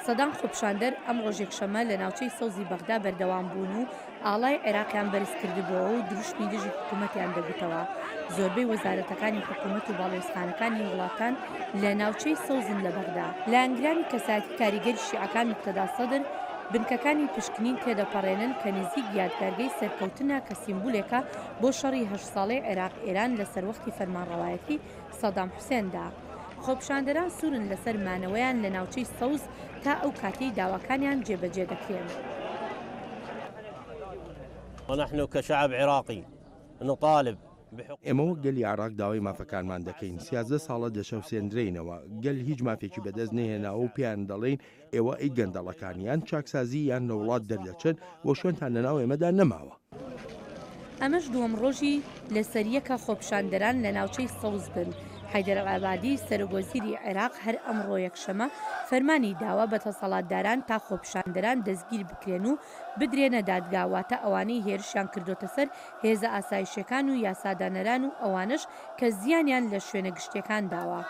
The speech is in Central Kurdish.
سەدان خۆپیشاندەر ئەمڕۆش یەکشەممە لە ناوچەی سەوزی بەغدا بەردەوام بوون و ئاڵای عێراقیان بەرزکردبووەوە و دروشمی دژی حکوومەتیان دەگوتەوە. زۆربەی وەزارەتەکانی حکوومەت و باڵیۆزخانەکانی وڵاتان لە ناوچەی سەوزن لە بەغدا. لایەنگرانی کەسایەتی کاریگەری شیعەکان موقتەدا سەدر بنکەکانی پشکنین تێدەپەڕێنن کە نزیک یادگارگەی سەرکەوتنە کە سیمبولێکە بۆ شەڕی هەشت ساڵەی عێراق ئێران لە سەروەختی فەرمانڕەوایەتی سەدام حوسێندا. خۆپیشاندەران سوورن لەسەر مانەوەیان لە ناوچەی سەوز تا ئەو کاتەی داواکانیان جێبەجێ دەکرێن. ونحن كشعب عراقی نطالب بحقوق. ئێمە وەک گەلی عێراق داوای مافەکانمان دەکەین، 13 ساڵە دەچەوسێندرێینەوە، گەل هیچ مافێکی بەدەست نەهێناوە و پێیان دەڵێین ئێوە ئەی گەندەڵەکان یان چاکسازی یان لە وڵات دەردەچن و شوێنتان لەناو ئێمەدا نەماوە. ئەمەش دووەم ڕۆژی لەسەریەکە خۆپیشاندەران لە ناوچەی سەوز بن. حەیدەر عەبادی، سەرۆکوەزیری عێراق هەر ئەمڕۆ یەکشەمە فەرمانی داوە بە دەسەڵاتداران تا خۆپیشاندەران دەستگیر بکرێن و بدرێنە دادگا، واتە ئەوانەی هێرشیان کردۆتە سەر هێزە ئاسایشیەکان و یاسادانەران و ئەوانەش کە زیانیان لە شوێنە گشتیەکان داوە.